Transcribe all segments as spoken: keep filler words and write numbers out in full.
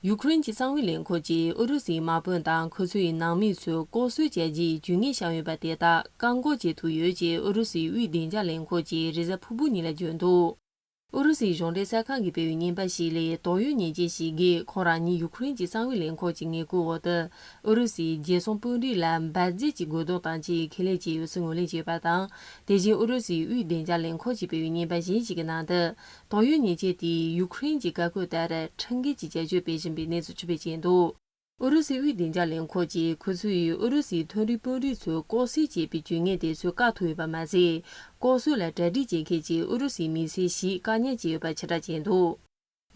ཡུ་ཁུ་རེན་གྱི་གསང་བའི་ལས་ཁུངས་ཀྱིས་ཨུ་རུ་སུའི་དམག་དཔོན་དང་ཁོ་ཚོའི་ནང་མི་ཚོས་ལྐོག་གསོད་བྱས་རྗེས་ཇུས་ངན་བཞག་ཡོད་པ་དེ་དག་བཀག་འགོག་བྱེད་ཐུབ་ཡོད་ཅེས་ཨུ་རུ་སུའི་དབུས་བདེ་འཇགས་ལས་ཁུངས་ཀྱིས་རེས་གཟའ་ཕུར་བུ་ཉིན་ལ་བརྗོད་འདུག་ཨུ་རུ་སུའི་གཞུང་འབྲེལ་གསར་ཁང་གིས་སྤེལ་བའི་བརྙན་པར་ཞིག་ལས། དོགས་ཡོད་ཉེས་ཅན་ཞིག་གིས་ཁོང་རང་ཉིད་ཡུ་ཁུ་རེན་གྱི་གསང་བའི་ལས་ཁུངས་ཀྱི་ངེས་སྐུལ་འོག་ཏུ་ཨུ་རུ་སུའི་རྒྱལ་སྲུང་དཔོན་རིགས་ལ་འབར་རྫས་ཀྱི་རྒོལ་རྡུང་དང་བཅས་ཁས་ལེན་བྱས་ཡོད་ཚུལ་ངོས་ལེན་བྱས་ཡོད་པ་དང་། དེ་བཞིན་ཨུ་རུ་སུའི་དབུས་བདེ་འཇགས་ལས་ཁུངས་ཀྱིས་སྤེལ་བའི་བརྙན་པར་གཞན་ཞིག་གི་ནང་དུ། དོགས་ཡོད་ཉེས་ཅན་དེས་ཡུ་ཁུ་རེན་གྱི་བཀའ་བཀོད་ལྟར་ཁྲིམས་འགལ་གྱི་བྱ་སྤྱོད་སྤེལ་བཞིན་པའི་གནས་ཚུལ་ཕྱིར་འབུད་བྱས་འདུག་ཨུ་རུ་སུའི་དབུས་བདེ་འཇགས་ལས་ཁུངས་ཀྱིས་ཁོ་ཚོས་ཨུ་རུ་སུའི་མཐོ་རིམ་དཔོན་རིགས་ཚོས་ལྐོག་གསོད་བྱས་པའི་ཇུས་ངན་དེ་ཚོ་བཀག་ཐུབ་ཡོད་པ་མ་ཟད། ལྐོག་གསོད་ལ་གྲ་སྒྲིག་བྱེད་མཁན་གྱི་ཨུ་རུ་སུའི་མི་སེར་ཞིག་བཀག་ཉར་བྱས་ཡོད་པ་ཕྱིར་བསྒྲགས་བྱས་འདུག་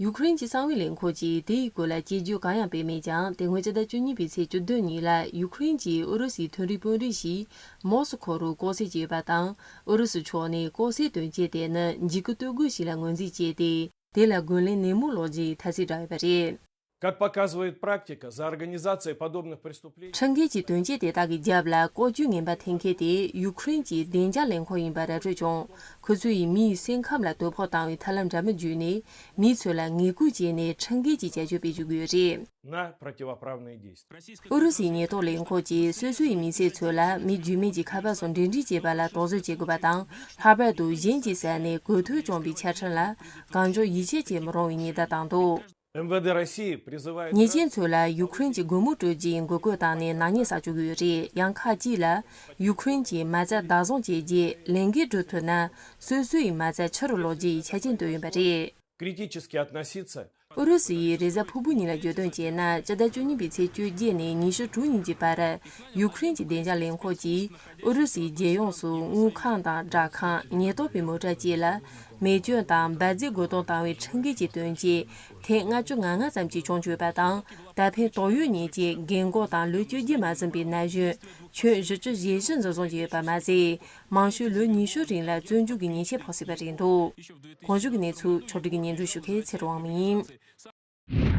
ཡུ་ཁུ་རེན་གྱི་གསང་བའི་ལས་ཁུངས་ཀྱིས་དེའི་སྐོར་ལ་སྐྱོན་བརྗོད་གང་ཡང་སྤེལ་མེད་ཀྱང་། དེ་སྔོན་ཕྱི་ཟླ་བཅུ་གཉིས་པའི་ཚེས་བཅུ་བདུན་ཉིན་ལ་ཡུ་ཁུ་རེན་གྱིས་ཨུ་རུ་སུའི་མཐོ་རིམ་དཔོན་རིགས་ཤིག་མོ་སི་ཁོ་རུ་ལྐོག་གསོད་བྱས་ཡོད་པ་དང་། ཨུ་རུ་སུ་ཕྱོགས་ནས་ལྐོག་གསོད་དོན་རྐྱེན་དེ་ནི་འཇིགས་སྐུལ་སྟོབས་ཤུགས་ཤིག་ལ་ངོས་འཛིན་བྱས་ཏེ། དེ་ལ་རྒོལ་ལན་ནན་མོ་སློག་རྒྱུའི་ཐ་ཚིག་བསྒྲགས་ཡོད་པ་རེད། Как показывает практика, за организацией подобных преступлений ཁྲིམས་འགལ་གྱི་དོན་རྐྱེན་དེ་དག་གི་རྒྱབ་ལ་ལྐོག་ཇུས་ངན་པ་འཐེན་མཁན་དེ་ཡུ་ཁུ་རེན་གྱི་བདེ་འཇགས་ལས་ཁུངས་ཡིན་པ་ར་སྤྲོད་བྱུང་། ཁོ་ཚོ་ཡིས་མིའི་སེམས་ཁམས་ལ་དོ་ཕོག་བཏང་བའི་ཐབས་ལམ་འདྲ་མིན་བརྒྱུད་ནས། མི་ཚོ་ལ་ངན་སྐུལ་བྱས་ནས་ཁྲིམས་འགལ་གྱི་བྱ་སྤྱོད་སྤེལ་བཅུག་གི་ཡོད་རེད། на противоправные действия. ཨུ་རུ་སུའི་ཉེན་རྟོག་ལས་ཁུངས་ཀྱིས་སོ་སོའི་མི་སེར་ཚོ་ལ་མི་རྒྱུས་མེད་ཀྱི་ཁ་པར་སོགས་འབྲེལ་འདྲིས་བྱེད་པ་ལ་དོགས་ཟོན་བྱེད་དགོས་པ་དང་། ལྷག་པར་དུ་གཞན་གྱི་ས་ནས་གོ་ཐོས་བྱུང་བའི་ཆ་འཕྲིན་ལ་གང་མགྱོགས་ཡིད་ཆེས་བྱེད་མི་རུང་བའི་ཉེན་བརྡ་བཏང་འདུག МВД России призывает ཉེས་ཅན་ཚོ་ལ་ཡུ་ཁུ་རེན་གྱི་སྒོར་མོ་སྤྲོད་རྒྱུའི་འགོག་རྒོལ་བཏང་ནས་ནག་ཉེས་བསགས་བཅུག་གི་ཡོད་རེད། ཡང་ཁག་ཅིག་ལ་ཡུ་ཁུ་རེན་གྱི་མ་རྩ་བདག་བཟུང་བྱས་རྗེས་ལས་འགན་སྒྲུབ་ཐུབ་ན་སོ་སོའི་མ་རྩ་ཕྱི་རུ་སློག་རྒྱུའི་ཆ་རྐྱེན་བཏོན་ཡོད་པ་རེད། критически относиться ཨུ་རུ་སུ་ཡིས་རེས་གཟའ་ཕུར་བུ་ཉིན་ལ་བརྗོད་དོན་བྱས་ན། སྤྱི་ཟླ་བཅུ་གཉིས་པའི་ཚེས་བཅོ་བརྒྱད་ནས་ཉི་ཤུ་དྲུག་ཉིན་གྱི་བར། ཡུ་ཁུ་རེན་གྱི་བདེ་འཇགས་ལས་ཁུངས་ཀྱིས་ཨུ་རུ་སུའི་རྒྱལ་ཡོངས་སུ་དངུལ་ཁང་དང་སྦྲག་ཁང་། ཉེན་རྟོག་པའི་མོ་ཊ་བཅས་ལ་མེ་སྐྱོན་དང་འབར་རྫས་རྒོལ་རྡུང་བཏང་བའི་ཁྲིམས་འགལ་གྱི་དོན་རྐྱེན་ཐེངས་ལྔ་བཅུ་ང་ལྔ་ཙམ་ཞིག་བྱུང་ཡོད་པ་དང་། ད་ཕན་དོགས་ཡོད་ཉེས་ཅན་རྒན་འཁོགས་དང་ལོ་བཅོ་བརྒྱད་མ་ཟིན་པའི་ན་གཞོན་ཁྱོན་བཞི་བཅུ་ཞེ་བཞི་འཛིན་བཟུང་བྱས་ཡོད་པ་མ་ཟད། མང་ཤོས་ལོ་ཉི་ཤུ་རིང་ལ་བཙོན་འཇུག་གི་ཉེས་ཆད་ཕོག་སྲིད་པ་རེད་འདུག་གོང་ཞུས་ཀྱི་གནས་ཚུལ་ཕྱོགས་སྒྲིག་གིས་སྙན་སྒྲོན་ཞུ་མཁན་ཚེ་རིང་དབང་མོ་ཡིན།